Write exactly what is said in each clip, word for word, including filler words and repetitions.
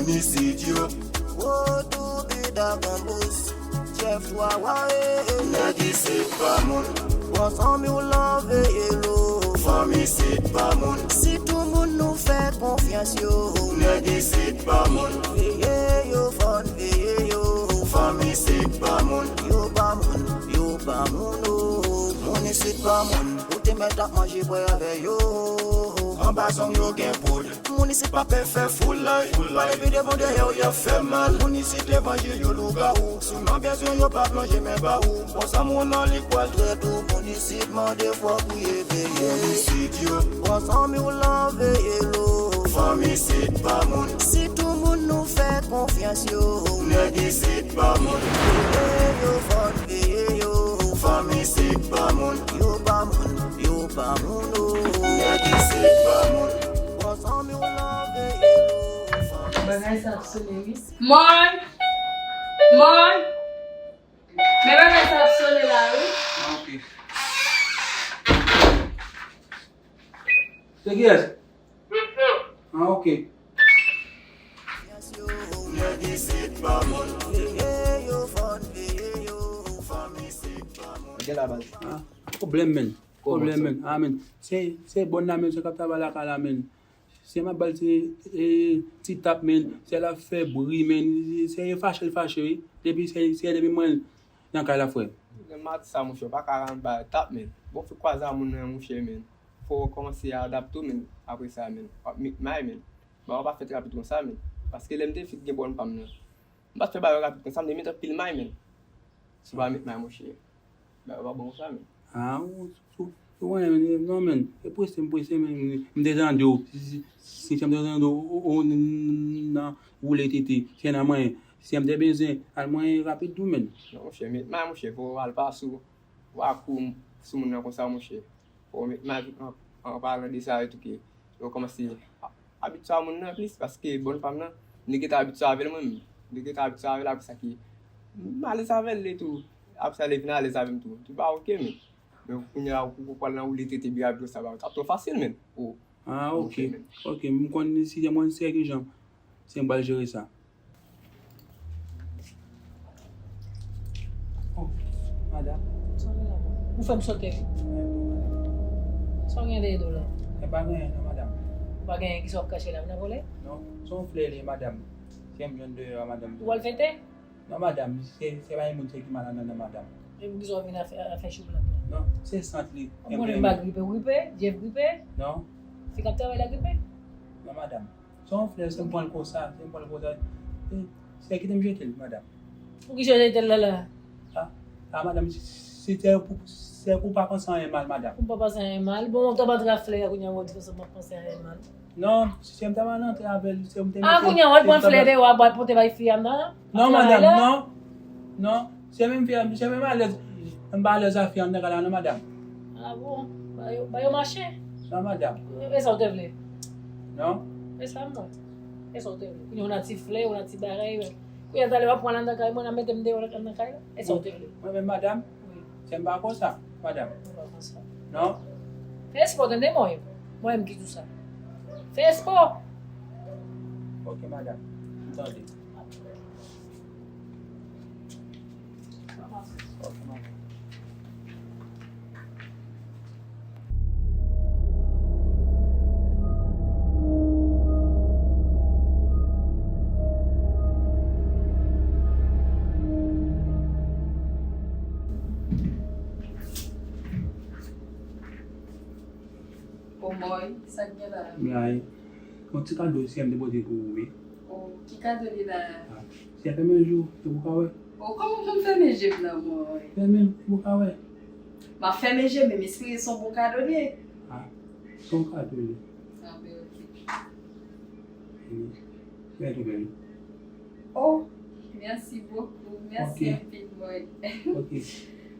Moun isit yo. Wotou bida konbous. Chèf wawa, eh, eh. Nèg isit pa moun. Bon zanmi w lan veye l o. Fanm isit pa moun. Sitou moun nou fè konfyans yo. Nèg isit pa moun. Veye yo, fò n veye yo. Fanm isit pa moun. Yo pa moun, yo pa moun o. Moun isit pa moun. Ou te mèt ap manje bwè avè yo. Anba zong yo gen poud. Moun isit pa pè fè foulay. Foulay. Epi devan dèyè w y ap fè mal. Moun isit levanjil yo lougawou. Si w nan bezwen yo p ap lonje men ba ou. Bon zanmi w nan li k pral trèt ou. Moun isit mande fò w priye veye. Moun isit yo. Bon zanmi w lan veye l o. Fanm isit pa moun. Sitou moun nou fè konfyans yo. Nèg isit pa moun. Veye yo, fò n veye yo. Fanm isit pa moun. Yo pa moun, yo pa moun o. Nèg isit pa moun. Bon zanmi w lan veye yo. Bagay sa ap sone wi. Mòn! Mòn! Men bagay sa ap sone la wi. Ah, ok. Se kiyès? Ah, ok. Gen la baz. Ah, pwoblèm, men. Pwoblèm, men. Ah, men. Se, se bòn la, men, se k ap travay lakay la, men. Se m ap ba l ti, e, ti tap, men. Se l ap fè bri, men. Se fache l fache, wi. Depi, se, se depi mwen nan kay la, frè. Nan maten sa, monchè, w pa ka rann ba tap, men. Bon, fè kwaze a moun nan, monchè, men. Fò w kòmanse adapte w, men. Apre sa, men. W ap met may, men. Bagay yo pa fèt rapid konsa, men. Paske lè m te fin gen bòn pa m nan, m pa t fè bagay yo rapid konsa, m te met anpil may, men. Si w pa met may, monchè. Bagay yo pa bon konsa, men. Ah, ou, ou, ou, wè, men, non, men. E prese, m prese, men. M te tande w. Si, si, si, si m te tande w, ou, ou, nan woule tete. Se nan mwen. Si m te bezwen, al mwen rapid tou, men. Non, monchè, met may, monchè, fò w al pase w. Wa kou sou moun nan konsa, monchè. Fò w met may an, an palan de sa etou ke yo kòmanse a-, abitye a moun nan plis, paske bòn pa m nan, li gentan abitye avè l mwen menm. Li gentan abitye avè l, apre sa ke m alèz avè l etou. Apre sa, li vin alèz avè m tou. Tout bagay oke, men. Men kounye a, ou, ou pral nan woule tete byen rapid konsa, bagay sa ap twò fasil, men. O. Ah, ok. Ok, men. Ok, m konn si se mwen, se ki jan. Se m pral jere sa. Oh, madanm. Sa w gen la? Ou fè m sote wi. Sa w gen dèyè do la? E pa gen anyen non, madanm. Ou pa gen anyen, kisa w ap kache la? Ou nan vòlè? Non, se yon flè li ye, madanm. Se m jwenn deyò a, madanm. Ou al fete? Non, madanm, se, se pa yon moun, se ki mal anndan nan, madanm. E poukisa w vin a fè, a fè chou blan? Non, se sant li. Ou konnen m pa gripe, ou gripe? Jeff gripe? Non. Fi k ap travay la gripe? Non, madanm. Se yon flè, se m pran l konsa, se m pran l konsa. E, se kite m jete l, madanm. Poukisa w jete l la la? Ah, ah, madanm, se, se pou, se pou w pa panse anyen mal, madanm. Pou m pa panse anyen mal? Bon, w t ap antre ak flè a, kounye a w di konsa m ap panse anyen mal. Non, se m t ap antre avè l, se m te mete. Ah, kounye a w al pran flè deyò a, w al pote bay fi a nan? Non, madanm, non. Non. Se menm fi a, se menm alèz. M pa alèz a fi anndan kay la non, madanm. Ah bon? Ba yo, ba yo mache. Non, madanm. E sa w te vle? Non. E sa m wè. E sa w te vle? Kounye a w nan ti flè, w nan ti bagay. Kounye a talè w ap pran l anndan kay mwen, w ap mete m deyò anndan kay la. E sa w te vle? Mwen menm, madanm? Wi. Se m pa konsa, madanm. Ou pa konsa. Non. Fè espò, tande mwen. Mwen menm ki di w sa. Fè espò. Ok, madanm. M tande. O, Mòy, sa k gen la? Mòy, yon ti kado sè m te pote pou ou, wi. O, ki kado li la? Ah, si a fèmen je w, se pou w ka wè. O, kòman pou m fèmen je m nan, Mòy? Fèmen, se pou w ka wè. M ap fèmen je m, men m espere se yon bon kado li ye. Ah, se yon kado li ye. Ah, ben, ok. Wi. Byen tou bèl. Oh, merci beaucoup. Merci anpil, Mòy. Ok.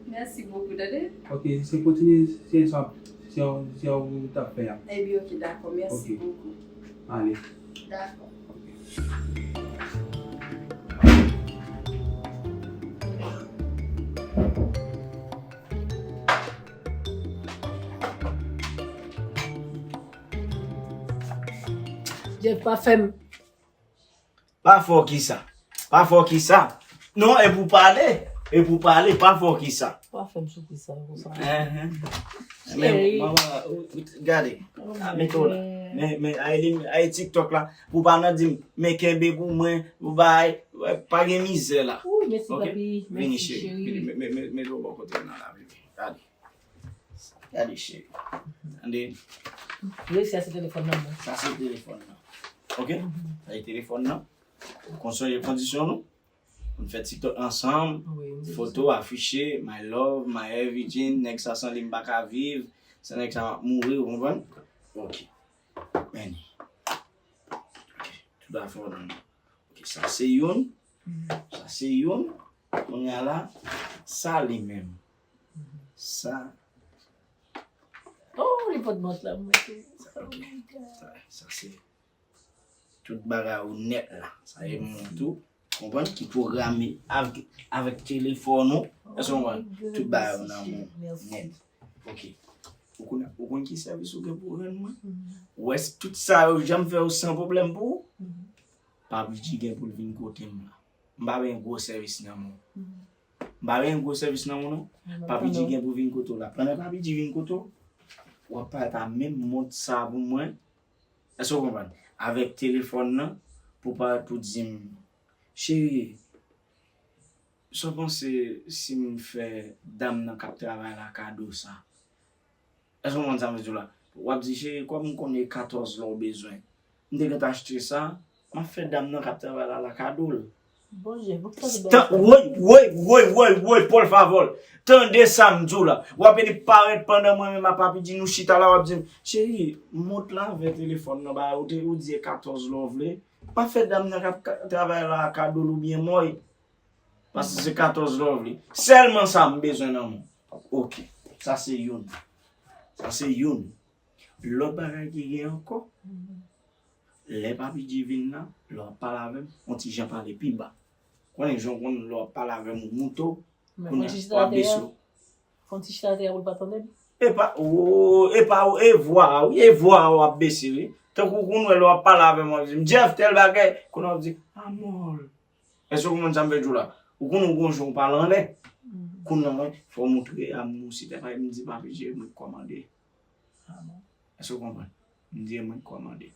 Merci beaucoup, tande? Ok, se kontinye, se sa, se, se ou t ap fè a. Ebyen, ok, dakò. Merci beaucoup. Ok. Ale. Dakò. Ok. Jeff pa fè m, Pa fè w ki sa. Pa fè w ki sa. Non, e pou pale. E pou pale, pa fè w ki sa. Pa fè m soupriz sa konsa. Enhen. Men, manman, ou, ou, gade. A, mete w la. Men, men, ay, li, ay, TikTok la. Pou pa nan di m, men kenbe pou mwen, pou bay, pa gen mizè la. Ou, mèsi, papi. Vini, cheri. Vini, men, men, men, mete w bò kote nan la, vini. Gade. Gade, cheri. Tande. Wi, sa se telefòn nan, mwen. Sa se telefòn nan. Ok? Sa se telefòn nan. Ou konn sonje kondisyon nou? Nou fè TikTok ansanm. Wi, m te foto, afiche, my love, my everything, nèg sa san li m pa ka viv, san nèg sa m ap mouri, ou konprann? Ok. Men. Ok. Tout afè w nan men. Ok, sa se youn. Sa se youn. Kounye a la, sa li menm. Sa. Oh, li pot mont la, mwen tou. Sa, ok. Sa, sa se tout bagay ou nèt la. Sa e mont ou. Konprann? Ki pwograme avèk, avèk telefòn ou. Èske w konprann? Tout bagay ou nan men ou nèt. Ok. Ou konn, ou konn ki sèvis ou gen pou rann mwen? Ou wè tout sa yo janm fè yo san pwoblèm pou ou? Papi G gen pou l vin kote m la. M pa benyen gwo sèvis nan men w. M pa benyen gwo sèvis nan men w, non. Papi G gen pou vin kote w la. Pandan Papi G vin kote w, w ap parèt a menm mont sa pou mwen. Èske w konprann? Avèk telefòn nan, pou pa, pou di m, cheri, sa w panse si m fè dam nan k ap travay la kado sa? Èske w konprann sa m vle di w la? W ap di, cheri, kòm m konnen katòz la w bezwen, m te gentan achte sa, m ap fè dam nan k ap travay la, la kado l. Bonje, pou ki sa w te bay sa? Woy, woy, woy, woy, woy, por favor. Tande sa m di w la. W ap vin parèt pandan mwen menm ak Papi G nou chita la, w ap di m, cheri, mont la avè telefòn nan, ba, ou te, ou di e katòz la w vle. M ap fè dam nan k ap ka-, travay la kado l oubyen mòy. Paske se katòz la w vle. Sèlman sa m bezwen nan men w. Ok. Sa se youn. Sa se youn. Lòt bagay ki gen ankò, lè Papi G vin la, lè w ap pale avè m, yon ti jan pale pi ba. Konnen jan w konn lè w ap pale avè m ou moute w, kounye a w ap bese w. Fè yon ti chita atè a pou l pa tande m. E pa, o, e pa, e vwa a, wi, e vwa a w ap bese, wi. Tankou w konn wè lè w ap pale avè m, w ap di m, Jeff, tèl bagay. Kounye a w ap di, amò. Èske w konprann sa m vle di w la? Ou konn ou gon jan w pale anlè. Kounye a, fò w montre amou, se te pa m di Papi G mwen kòmande. Èske w konprann? M di mwen kòmande.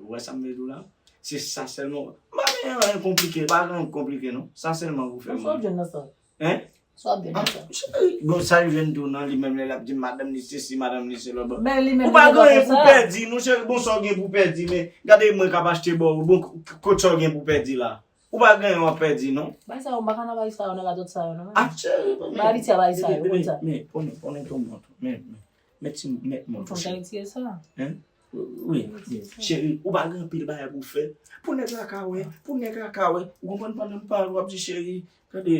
Ou wè sa m vle di w la? Se sa sèlman. M pa gen anyen konplike, pa gen anyen konplike non. Sa sèlman pou fè mwen. Sa w ap jwenn nan sa? Hein? Sa w ap jwenn nan sa? Bon, sa l jwenn tou nan li menm lè l ap di madanm li sesi, madanm li sela. Bon, ou pa gen anyen pou pèdi non cheri, bon sa w gen pou pèdi, men gade mwen k ap achte ba w, bon, k-, k-, kot sa w gen pou pèdi la? Ou pa gen anyen w ap pèdi non. Bay sa yo, m pa ka nan bay sa yo, nan radòt sa yo non. Ah, cheri, men, bay Ayiti a bay sa yo, ou konn sa. Men, konnen, konnen tou mwen tou. Men, men, men ti, men, mwen tou, cheri. Hein? Wi, wi. Cheri, ou pa gen anpil bagay pou fè. Pou nèg la ka wè, pou nèg la ka wè. Ou konprann pandan m pale, w ap di, cheri, gade,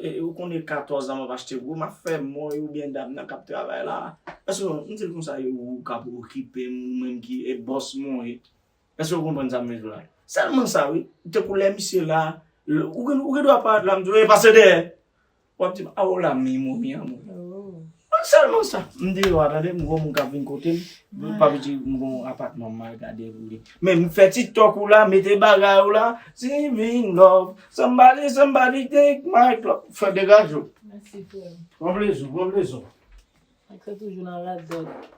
e, ou konnen katòz an m ap achte pou ou, m ap fè mwen oubyen dam nan k ap travay la. Èske m di l konsa, e ou k ap okipe m, ou menm ki, e bòs mwen ye. Èske w konprann sa m vle di w la? Sèlman sa, wi. Tankou lè misye la, l-, ou gen, ou gen dwa parèt la, m di w, "Ey, pase dèyè." W ap di m, "A w la, mi, momi an, momi." Oh. Sèlman sa. M deyò a, tande, m gon moun k ap vin kote m. Papi di, m gon apatman m al gade pou li. Men m fè TikTok ou la, mete bagay ou la. Giving love. Somebody, somebody take my clothes. Fè degaje w. Mèsi, frè m. Pran plezi w, pran plezi w. Nèg sa toujou nan radòt.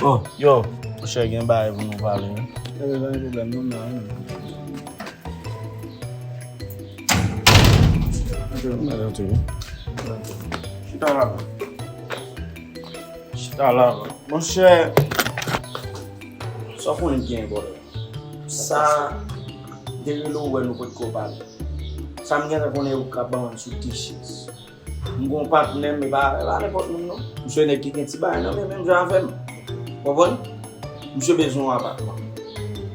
Oh, yo, monchè, gen bagay pou nou pale, wi. Yo, pa gen pwoblèm, non, non. Chita la. Chita la. Monchè, sa w konnen gen bòlè. Sa, de rele w wè nou potko pale. Sa m gentan konnen ou ka ban m sou ti chèz. M gon patnè m, e pa, e pa nenpòt moun non. Misye nèg ki gen ti bagay nan men, menm jan avè m. Konprann? Misye bezwen yon apatman.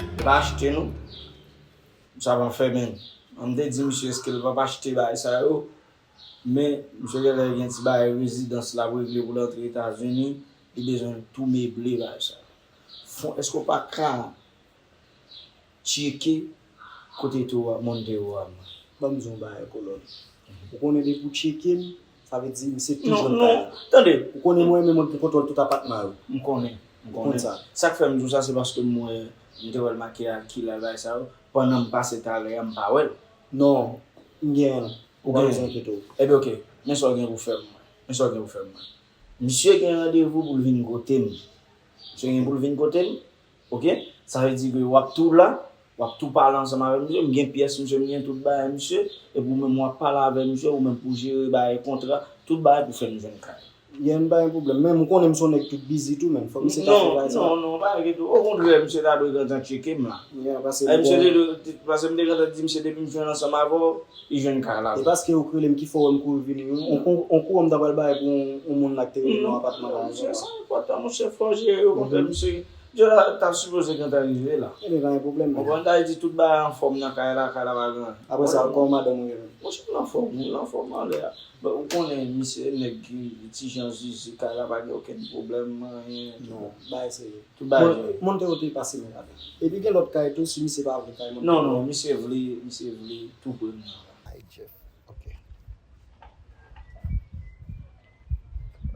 E pa achte non. Sa pa fè menm. An m te di misye èske l p ap achte bagay sa yo, men misye genlè gen ti bagay rezidans l ap regle pou l antre Etazini, li bezwen tou meble bagay sa yo. Fon, èske w pa ka tcheke kote to a, monte yo a mwen? Ban m di w yon bagay, kolòn. Ou konnen depi w tcheke m, sa vle di misye toujou nan kay la. Non, non, tande. Ou konnen mwen menm mwen gen kontwòl tout apatman yo. M konnen, m konnen. Ou konn sa. Sa k fè m di w sa, se paske m wè, m te wè l make ak Kila bagay sa yo. Pandan m pase talè a, m pa wè l. Non, m genyen l. Ou pa bezwen enkyete w. Ebyen, oke. Men sa w gen pou fè m, mwen. Men sa w gen pou fè m, mwen. Misye gen randevou pou l vin kote m. Misye gen pou l vin kote m. Oke? Sa vle di ke w ap tou la, w ap tou pale ansanm avè misye. M gen pyès misye, m gen tout bagay misye. Epi w menm w ap pale avè misye, ou menm pou jere bagay kontra, tout bagay pou fè m jwenn kay. Gen pa gen pwoblèm. Men m konnen m se yon nèg tout bizi tou, men fò misye ta fè bagay sa. Non, non, pa enkyete w. Okontrè, misye ta dwe gentan tcheke m la. Misye te dwe, paske m te gentan di misye depi m jwenn ansanm avè w, li jwenn kay la. E paske ou k rele m ki fè w wè m kouri vini. On kou, on kou m ta pral bay pou yon, yon moun la ki te rele m nan apatman la. Non, monchè, sa enpòtan, monchè, fò w jere yo, kontrè, misye, misye ta, ta sipoze gentan rive la. Ebyen, pa gen pwoblèm. Ou konprann, ta vle di tout bagay anfòm nan kay la, kay la pa gen anyen. Apre sa, kòman madanm ou ye menm? Monchè, m anfòm, m anfòm anlè a. Bon, ou konnen, misye nèg ki ti jan zizi, kay la pa gen okenn pwoblèm, anyen. Non, bagay serye. Tout bagay serye. Monte yo te pase men ladan. Epi gen lòt kay tou, si misye pa vle kay, monte yo. Non, non, misye vle, misye vle tou premye an la. Ay, Jeff, ok.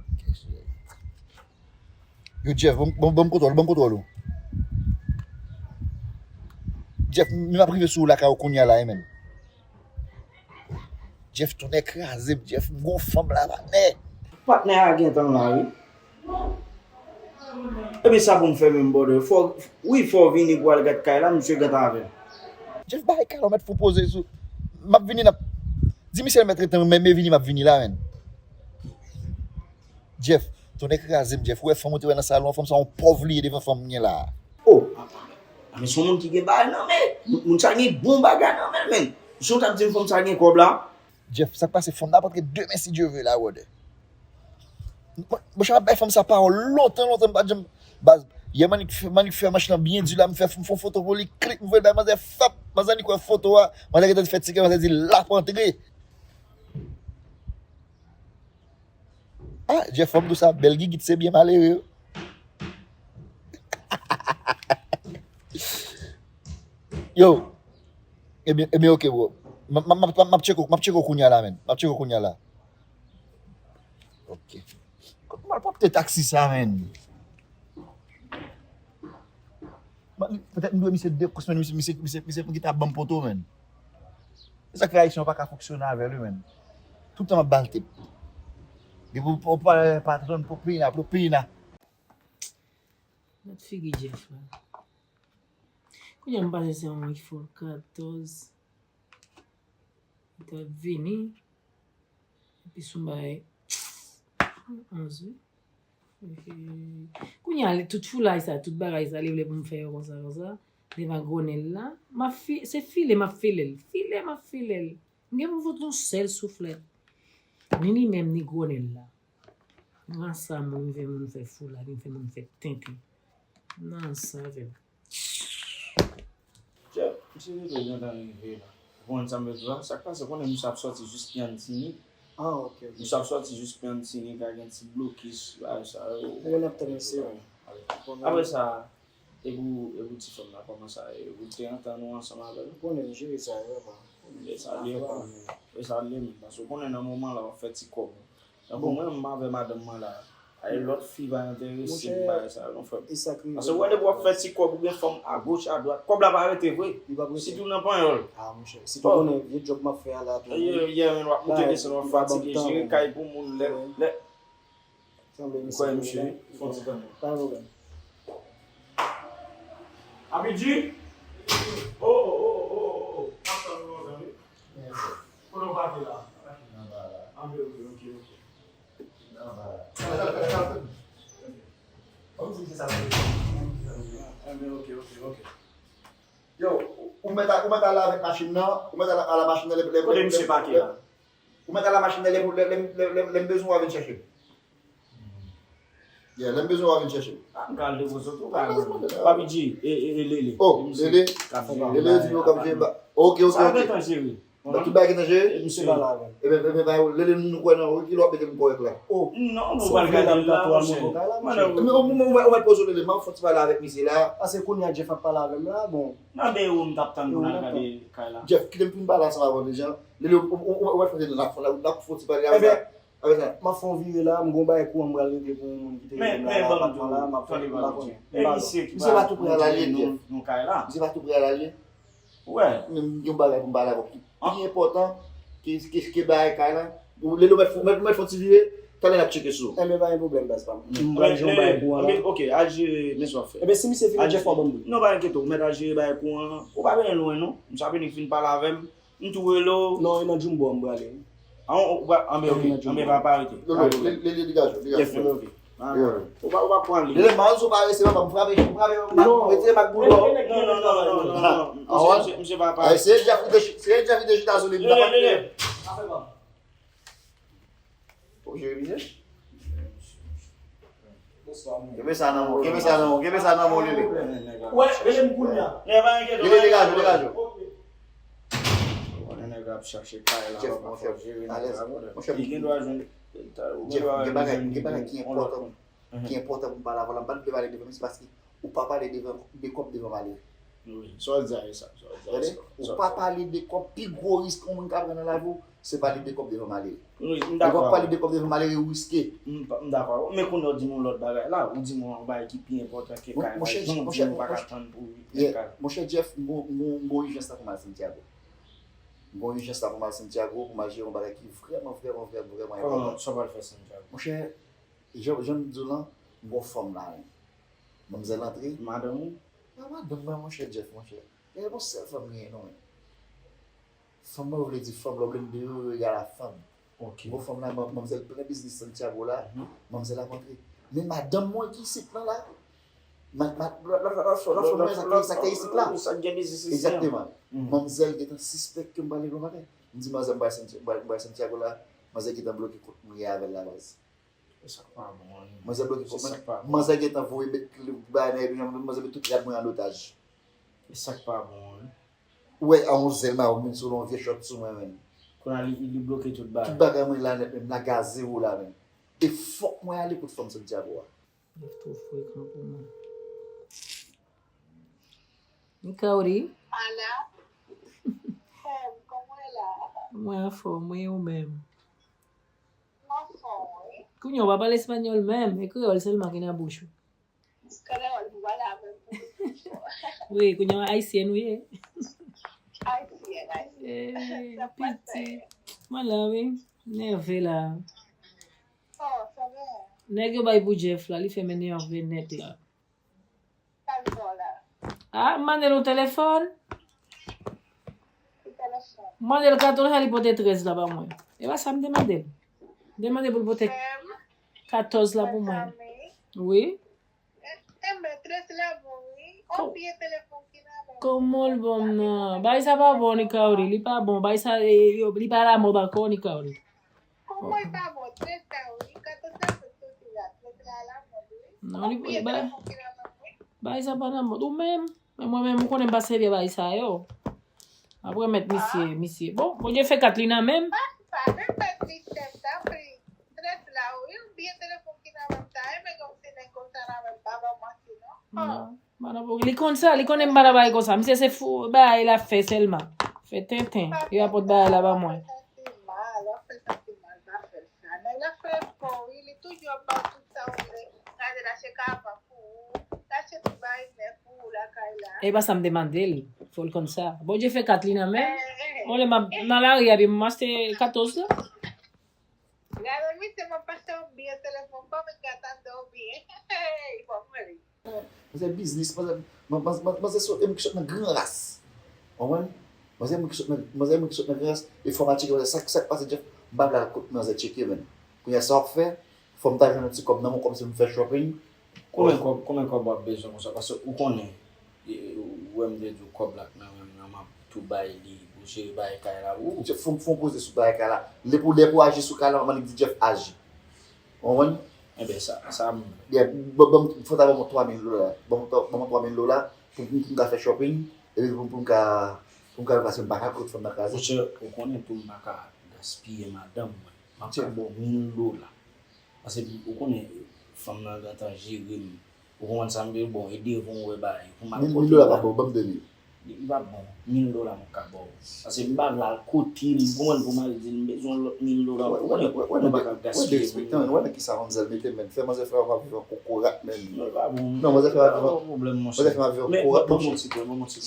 Ok, cheri. Yo, Jeff, ban m, ban m, ban m kontwòl, ban m kontwòl ou. Jeff, m ap rive sou ou lakay ou kounye a la, wi, menm. Jeff, tonnè kraze m, Jeff, m gon fanm la, patnè. Patnè a gentan la, wi. Epi sa pou m fè menm, brother? Fò, wi, fò w vini pou al gad kay la, misye gentan avè m. Jeff, bay kay la, w mèt fè w poze sou. M ap vini, n ap. Di misye l mèt rete, men, men vini, m ap vini la, menm. Jeff, tonnè kraze m, Jeff. Ou wè fanm ou te wè nan salon an, fanm sa yon pòv li ye devan fanm m gen la a. Oh, a, a, a, men se yon moun ki gen bagay nan men. Moun, moun sa gen bon bagay nan men l, men. Si w t ap di m fanm sa gen kòb la. Jeff, sa k pase, fanm nan ap antre demen si Dye vle la, brother. Monchè, m ap bay fanm sa pawòl lontan, lontan, m pa t janm, baz, yè m annik fè, m annik fè manch lan byen di la, m fè, m fè yon foto pou li, klik, m voye l bay manzè, fap, manzè annik wè foto a, manzè gentan fè ti kè, manzè di l ap antre. Ah, Jeff, fò m di w sa, bèl gigit se byen malere. Yo, ebyen, ebyen, ok, bro. M, m, m, m, m ap tcheke w, m ap tcheke w kounye a la, menn. M ap tcheke w kounye a la. Ok. Kot m al pwòpte taksi sa, menn? Petèt m dwe misye de kous, menn, misye, misye, misye, misye pou ki ta ban m poto, menn. Se sa k fè Ayisyen yo pa ka fonksyone avè l, wi, menn. Tout tan m ap ba l tip. Depi w pa patwòn, pwopina, pwopina. Gad figi Jeff la. Kounye a m panse se yon moun ki fè l katòz. Li t ap vini. Epi sou bay. Anz wi. Epi, kounye a, li tout foulay sa, tout bagay sa, li vle pou m fè yo konsa, konsa. Devan gwo nen l la. M ap fi, se file m ap file l. File m ap file l. M gen pou m fout yon sèl souflèt. Ni li menm, ni gwo nen l la. M ranse a moun, m fè moun fè foulay, m fè moun fè tenten. M nan ranse avè l. Jeff, misye te dwe gentan rive la. Ou konprann sa m vle di w la? Sa k pase, konnen misye ap sòti jis Pyantini. Ah, ok, ok. Misye ap sòti jis Pyantini, ka gen ti blokis, bagay sa yo. Ou konnen ap tann misye, wi. Apre sa, e pou, e pou ti fanm la, kòman sa ye? Ou te antann ou ansanm avè l? Ou konnen m jere sa yo, pa. E sa l ye, pa. E sa l ye, menm. Paske ou konnen nan moman la, w ap fè ti kòb. Tankou mwen, m avè madanm mwen la. Ay, lòt fi pa enterese m bagay sa yo non, frè m. Paske w wè depi w ap fè ti kòb, ou gen fanm agoch, adwat, kòb la pa rete vre. Sitou nan panyòl. Ah, monchè, sitou konnen vye djòb m ap fè a la tou. Yeah, yeah, man, w ap moute desann, w ap fatige, jere kay pou moun lè, lè. Sanble misye. Kwè misye, fon ti tann. Pa gen pwoblèm. Abidji? Oh, oh, oh, oh, oh, oh. M ap tann ou lontan, wi. Kote w pake la? Ok, ok, ok. Kòmsi se sa. Ah, men ok, ok, ok. Yo, ou, ou mèt a, ou mèt al avèk machin nan, ou mèt al, al a machin nan lè, lè, kote lè, misye lè, pake lè, la? Ou mèt al a machin nan lè, lè, lè, lè, lè, lè m bezwen w a vin chèche m. Yeah, lè m bezwen w a vin chèche m. Ah, m ka al depoze w tou, pa gen pwoblèm. Papi G, e, e, e, Lele. Oh, Lele. Lele di nou k ap jere ba. Ok, ok, ok. Sa gentan jere. Donk, tout bagay gentan jere? Misye pale avè m. Ebyen, ebyen, ba yo, Lele, nou kwè nan ou, ki lè w ap mete m kòrèk la? Oh, non, nou pral gade l la, monchè. Ebyen, ou, ou, ou, ou mèt poze w, Lele, m ap fè yon ti pale avèk misye la. Paske kounye a Jeff ap pale avè m la, bon. Nan de ou m t ap tann pou n al gade kay la. Jeff, kite m fin pale ansanm avè w deja. Lele, ou, ou, ou, ou mèt fè n ap, n ap fè yon ti pale avè sa. Apre sa, m ap fè yon vire la, m gon bagay kouran m pral regle pou yon moun ki te rele m la nan apatman la, m ap fè, m pa konnen. M pa konnen. Misye pa tou prè al ale, Jeff. Misye pa tou prè al ale. Men m gen yon bagay pou m pale avè w ki pi enpòtan ke, ke, ke bagay kay la. Ou lè ou mèt, mèt, mèt fè yon ti vire, talè n ap tcheke sou ou. Enben, pa gen pwoblèm, baz pa m. M pral jere yon bagay kouran la. Ok, al jere, men sa w ap fè. Enben, si misye fini, Jeff, w ap ban m li. Non, pa enkyete w, ou mèt al jere bagay kouran an. Ou pa bezwen lwen, non. M sa vini fin pale avè m. M tou rele w. Non, e nan Jumbo a m prale. An, ou pa, anben, ok. Anben, pa, pa rete. Non, non, li, li, li degaje, degaje. Yes, ok. Ou pa, ou pa pran li. Lele, man, ou parese, papa, m frape, m frape, m retire bak boul. Non, non, non, non, non, non. Misye, misye, misye pa, pa. Ay, se Jeff ki te chi-, se Jeff ki te chita sou li, m ta pa. Lele, Lele. Ou jere misye? Kenbe sa nan men w, kenbe sa nan men w, kenbe sa nan men w, Lele. Wè, rele m kounye a. Lele, degaje w, degaje w. Ou konnen nèg la ap chache kay la, Jeff, papa, monchè, fò jere nèg la, brother. Monchè, li gen dwa jwenn, ou gen dwa jwenn yon lòt moun. Jeff, gen bagay, gen bagay ki enpòtan, ki enpòtan pou m pale avè w la. M pa t vle pale devan misye paske ou pa pale devan, de kòb devan malere. Wi, sa w di a e sa, sa w di a e sa. Ou pa pale de kòb, pi gwo risk yon moun ka pran nan lavi w, se pale de kòb devan malere. Wi, m dakò. Lè w ap pale de kòb devan malere, ou riske. M pa, m dakò. Men kounye a w di m yon lòt bagay la, ou di m yon bagay ki pi enpòtan ke kay la. Jan w di m ou pa ka tann pou w jwenn kay la. Monchè Jeff, m gon, m gon, m gon ijans la pou m al Santiago. M gon ijans la pou m al Santiago, pou m al jere yon bagay ki vrèman, vrèman, vrèman, vrèman enpòtan. Kòman, sa w pral fè Santiago? Monchè, jan, jan m di w lan, m gon fanm la, men. Manmzèl antre. Madanm ou? Pa madanm mwen, monchè Jeff, monchè. E yon sèl fanm m genyen, non, men. Fanm mwen vle di fanm, lè w vle m di yo, yo egal a fanm. Ok. Bon, fanm la, man-, manmzèl plen biznis Santiago la, manmzèl ap antre. Men madanm mwen ki isit lan la, ma-, ma-, lòt, lòt, lòt, lòt, lòt fanm mwen sa ki, sa ki isit la. Sa k gen biznis isit lan. Egzakteman. Manmzèl gentan sispèk ke m pral legle yon bagay. M di manzè m pral Santi-, m pral, m pral Santiago la, manzè gentan bloke kont mwen gen avè l la, baz. E sa k pa bon an. Manzè bloke kont mwen. Manzè gentan voye met bagay nan epi manzè met tout rad mwen an otaj. E sa k pa bon an. Ou wè a onzè maten m vin sou yon vye chòt sou mwen menm. Kounye a li, li bloke tout bagay. Tout bagay mwen la nèt menm, la gaze ou la menm. E fòk mwen ale kot fanm Santiago a. Jeff twò frekan pou mwen. Mikaori. Ala. Kòman w ye la? Mwen anfòm, wi, ou menm? Mwen anfòm, wi. Kounye a w pa pale espanyòl menm, e kreyòl sèlman ki nan bouch ou. Kreyòl pou pale avè m pou. Wi, kounye a ayisyèn ou ye. Ayisyèn, ayisyèn. Eh, sa pase. Piti. Mwen la, wi. Nève la. Oh, sa va. Nèg yo bay pou Jeff la, li fè m enève nèt la. Sa l fè w la? Ah, m mande l yon telefòn. Ki telefòn? M mande l katòz la, li pote trèz la ba mwen. E pa sa m te mande l. M te mande pou l pote katòz la pou mwen. Wi. E, e, men trèz la bon, wi. On vye telefòn ki nan men w. Kòman l bon m nan? Bagay sa pa bon, Nikaori. Li pa bon. Bagay sa, e, yo, li pa lamòd ankò, Nikaori. Kòman l pa bon? Trèz la, wi. Katòz la sot soti la. Trèz la lamòd, wi. Non, li, bagay sa pa lamòd. Ou menm. Men mwen menm, ou konnen m pa sèvi bagay sa yo. Apre mèt misye, misye. Bon, Bondye fè kat li nan men m. Pa, pa, men mèt misye, tanpri. Trèz la, wi. Yon vye telefòn ki nan men m, ta renmen gen yon ti nèg konsa nan men m, pa ban manti, non. Non. Madan pou li konn sa, li konnen m pa nan bagay konsa. Misye se fou, bagay l ap fè sèlman. Fè tenten. Li apòt bagay la ba mwen. E pa sa m te mande l. Fò l konn sa. Bondye fè kat li nan men. Mwen lè m ap nan lari a, epi m achte katòz la. Gade misye, m ap pase yon byen telefòn, kòm m ka tande w byen. Bon, mwen. Manzè biznis, manzè, man-, man-, man-, manzè sot, e moun ki sot nan gran ras. Ou konprann? Manzè moun ki sot nan, manzè moun ki sot nan gran ras, e fò m al tcheke manzè sa, sa k pase Jeff. M pa vle al kot manzè tcheke, menn. Kounye a sa w ap fè, fò m ta jwenn yon ti kòb nan men w kòmsi m fè shopping. Konbyen kòb, konbyen kòb w ap bezwen konsa? Paske ou konnen, e, ou wè m te di w kòb la k nan men m nan, m ap tou bay li, ou jere bagay kay la pou ou. Jeff, fò m, fò m poze sou bagay kay la. Lè pou, lè pou aji sou kay la, m annik di Jeff aji. Ou konprann? Enben, sa, sa m vle. Yeah, ban, ban, fò ta ban mwen twa mil dola. Ban mwen twa, ban mwen twa mil dola pou, pou, pou m ka fè shopping, epi pou, pou m ka, pou m ka, paske m pa ka kot fanm nan kraze. Monchè, ou konnen tou m pa ka gaspiye madanm mwen. M ap ka ba w mil dola. Paske ou konnen, fanm nan gentan jere m. Ou konprann sa m vle di w? Bon, e devan w wè bagay. Pou m al kote. Mil, mil dola pa bon, ban m de mil. Li pa bon. Mil dola m ka ba w. Paske m pa vle al kote l, ou konprann, pou m al di l m bezwen yon lòt mil dola. Ou konnen, nou pa ka gaspiye moun. Wè nan kisa manzè mete m, menn. Fè manzè fè w ap viv an kokorat, menn. Non, li pa bon. Non, manzè fè w ap viv an kokorat, monchè. Non, manzè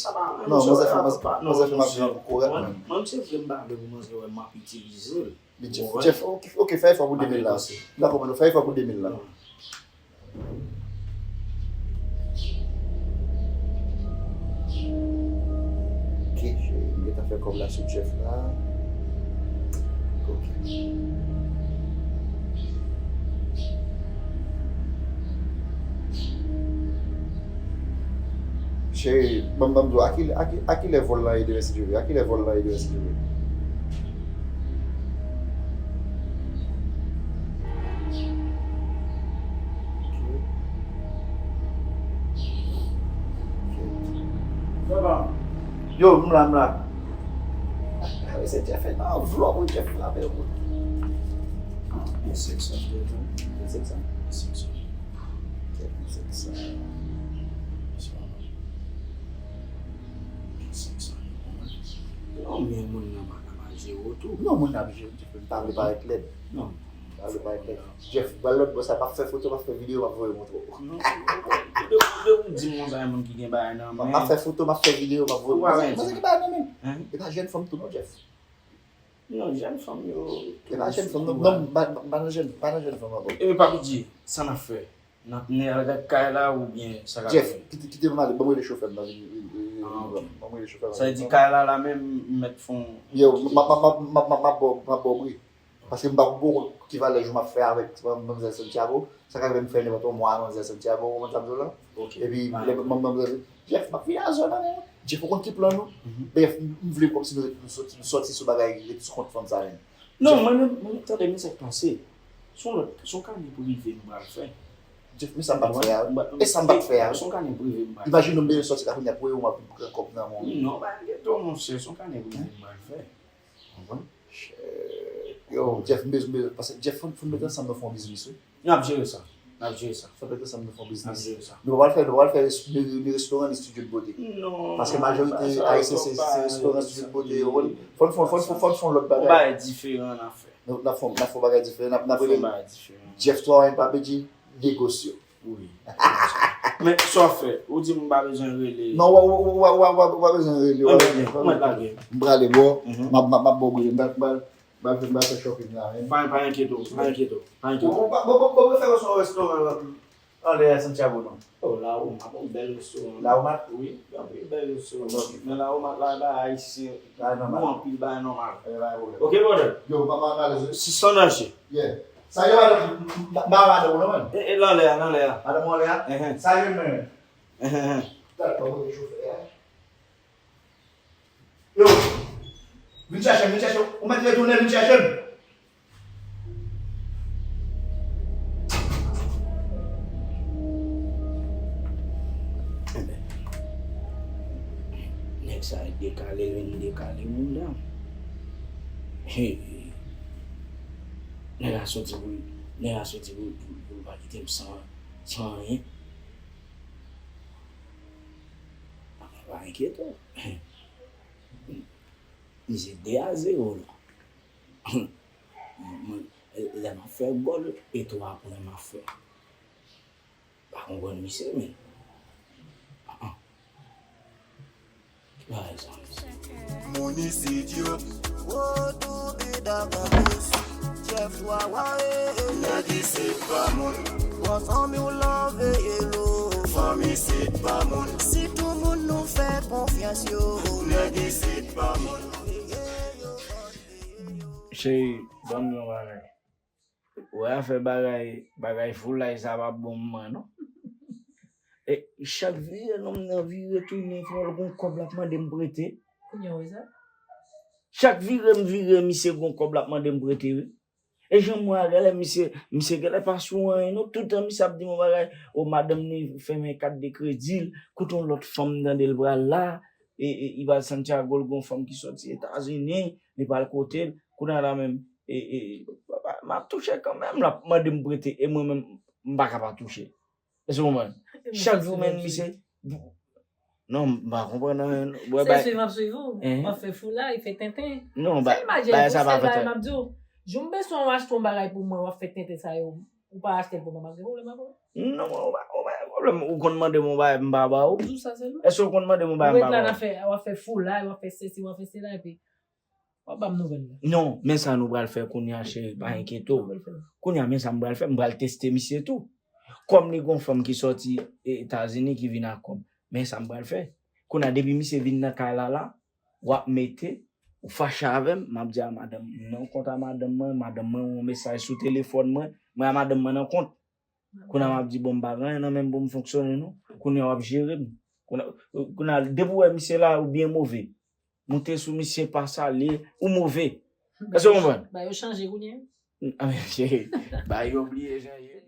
fè, manzè fè m ap viv an kokorat, menn. Mwen, se vre m pa vle pou manzè wè m ap itilize l. Li Jeff, Jeff, ok, ok, fè efò pou de mil la. M ta konprann ou, fè efò pou de mil la. Ok, cheri, m gentan fè kòb la sou Jeff la. Ok. Cheri, ban m, ban m di w, a ki, a ki, a kilè vòl lan ye demen si Dye vle? A kilè vòl lan ye demen si Dye vle? Yo, m la, m la. Se Jeff nan anvlòp wi, Jeff frape yo bout. Mil senk san. Mil senk san. Mil senk san. Kèt mil senk san. Mil senk san. Non, men moun nan pa ka pa jere w tou. Non, moun nan ap jere m, Jeff, m pa vle parèt lèd. Non. M pa vle parèt lèd. Jeff, ba lòt bò sa, m ap fè foto, m ap fè videyo, m ap voye montre w. Non, de ou di m konsa, yon moun ki gen bagay nan men. M ap fè foto, m ap fè videyo, m ap voye. Ou pa gen bagay nan men. E pa jèn fanm tou non, Jeff. Non, jèn fanm yo. E pa jèn fanm non, non, m pa nan jèn, m pa nan jèn fanm ankò. Ebyen pa piti, sa n ap fè? N ap, n al gad kay la oubyen sa k ap vini? Jeff, kite, kite m ale, ban m rele chofè m nan vin, vin, vin, vin, ban m rele chofè m nan vin. Sa vle di kay la la menm, m mèt fè yon. Yo, m ap, m ap, m ap, m ap, m ap ba w, m ap ba w bri. Paske m pa, m poko konn ki valè jou m ap fè avèk manmzèl Santiago. Sa ka rive m fè nenpòt yon mwa a manmzèl Santiago, ou konprann sa m di w la? Epi lè manmzèl, Jeff, m ap vin a zòn nan, Jeff, ou konn ki plan nou? Brèf, m vle kòmsi nou ret, nou sòti, nou sòti sou bagay ret sou kont fanm sa menm. Non, mwen menm, mwen menm tande men sa k pase. Se yon lòt, se yon kane prive m pral fè. Jeff, men sa m pa t fè a wi. E sa m pa t fè a wi. Se yon kane prive m pral fè. Imajine w m bezwen sòti la kounye a pou e ou m ap vin pran kòb nan men w. Non, pa enkyete w monchè, se yon kane prive m pral fè. Ou konprann? Yo, Jeff, m bezwen, m bezwen, paske Jeff, fò n, fò n met ansanm nou fè yon biznis wi. N ap jere sa. N ap jere sa. Fò n met ansanm nou fè yon biznis. N ap jere sa. Nou pa pral fè, nou pa pral fè res-, ni, ni restoran, ni studio de beauté. Non. Paske majorite ayisyen se, se restoran, studio de beauté yo konn. Fò n fè, fò n fè, fò n fè yon lòt bagay. Yon bagay diferan n ap fè. Nou, n ap fè, n ap fè yon bagay diferan. N ap, n ap rele Jeff Twa Wine pa pèdi, negosyo. Wi. Men sa w fè, ou di m pa bezwen rele. Non, w, w, w pa bezwen rele. Ou mèt lage. M prale bò, m ap, m ap, m ap ba w bri, m pral, m pral, m pral, m pral fè shopping la menm. Pa, pa enkyete w, pa enkyete w, pa enkyete w. Ou, ou, ou, ou, ou prefere w se yon restoran anlè Santiago non? Oh, La Roma, bon, bèl restoran. La Roma? Wi, anpil bèl restoran. Men La Roma la, ba ayisyen, gou anpil, bagay nòmal. Ok, brother. Yo, m ap, m ap prale. San danje. Yeah. Sa yo madanm, m, m, m, m pa madanm ou non, man. E, e, nan lè a, nan lè a. Madanm ou nan lè a? Enhen. Sa yo menm? Enhen. Talè, pa voye chofè a. Yo! Vin chèche m, vin chèche m. Ou mèt retounen, vin chèche m. Enben, nèg sa dekale, vin dekale moun nan. Hey. Nèg la soti pou, nèg la soti pou, pou, pou l pa kite m san, san anyen. Pa, pa enkyete w. Misye de a zewo la. Mwen, lè m ap fè gòl, e twa pwen m ap fè. Pa konprann misye, men. Ah, ah. Ki bagay sa menm? Moun isit yo. Jeff Wawa, eh, eh. Nèg isit pa moun. Bon, fanmi w lan veye lo. Fanm isit pa moun. Sitou moun nou fè konfyans yo. Nèg isit pa moun. Veye yo, veye yo. Cheri, ban m yon bagay. Ou wè afè bagay, bagay foulay sa pa bon mwen non. E chak vire nonm nan vire tounen fò l gon kòb l ap mande m prete. Kounye a w wè sa? Chak vire m vire misye gon kòb l ap mande m prete wi. E jan m wè a genlè misye, misye genlè pa sou anyen non. Toutan misye ap di m yon bagay, o madanm li fèmen kat de kredi l, kote yon lòt fanm m tande l pral la, e, e, li pral Santiago, l gon fanm ki sòti Etazini, li pral kote l. Kounye a la menm, e, e, m ap touche kanmenm, l ap mande m prete, e mwen menm, m pa ka pa touche. Èske w konprann? Chak jou menm misye. Non, m pa konprann anyen. Wè, se bay swiv m ap swiv ou. Hein? W ap fè foulay, fè tenten. Non, sèl bagay sa pa fè tenten. M ap di w, jou m bezwen w achte yon bagay pou mwen, w ap fè tenten sa yo. Ou pa achte l pou mwen, m ap gen pwoblèm avè w. Non, ou pa, ou pa gen pwoblèm. Ou konn mande m yon bagay, m pa ba ou. Jou sa sèlman. Èske w konn mande m yon bagay, m pa ba ou? Ou ret la nan fè, w ap fè foulay, w ap fè sesi, w ap fè sela, epi w ap ban m nouvèl la. Non, men sa nou pral fè kounye a, cheri, pa enkyete w. Kounye a, men sa m pral fè, m pral teste misye tou. Kòm li gon fanm ki sòti Etazini ki vin ak kòb, men sa m pral fè. Kounye a, depi misye vin nan kay la la, w ap mete, ou fache avè m, m ap di a madanm, m nan kont a madanm mwen, madanm mwen yon mesaj sou telefòn mwen, mwen a madanm mwen nan kont. Kounye a m ap di, bon, m pa gen anyen nan men m pou m fonksyone non. Kounye a w ap jere m. Kounye a, kounye a, depi w wè misye la, ou byen move. Moute sou misye, pa salye, ou move. Èske w konprann? Ba yo chanje kounye a. A men cheri, ba yo bliye jan ye.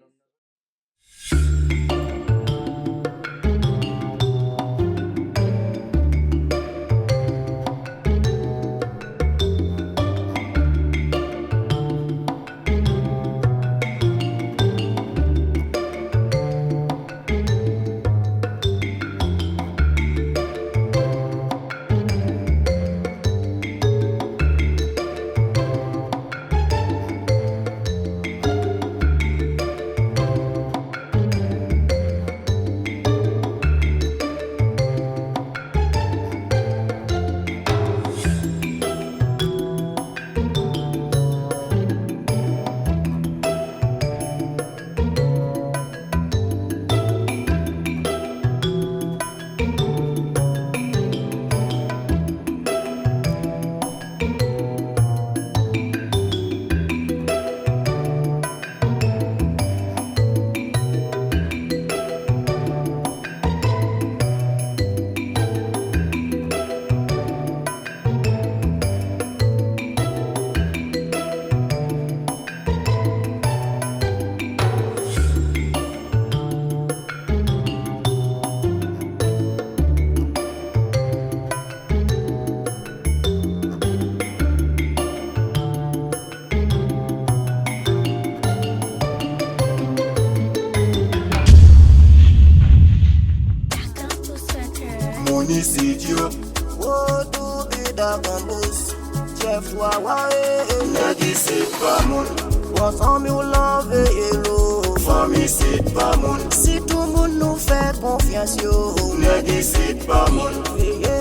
Moun isit yo. Woodoo Bida Bambous, Jeff Wawa, eh, eh. Nèg isit pa moun. Bon, fanmi w lan veye lo. Fanmi isit pa moun. Sitou moun nou fè konfyans yo. Nèg isit pa moun. Veye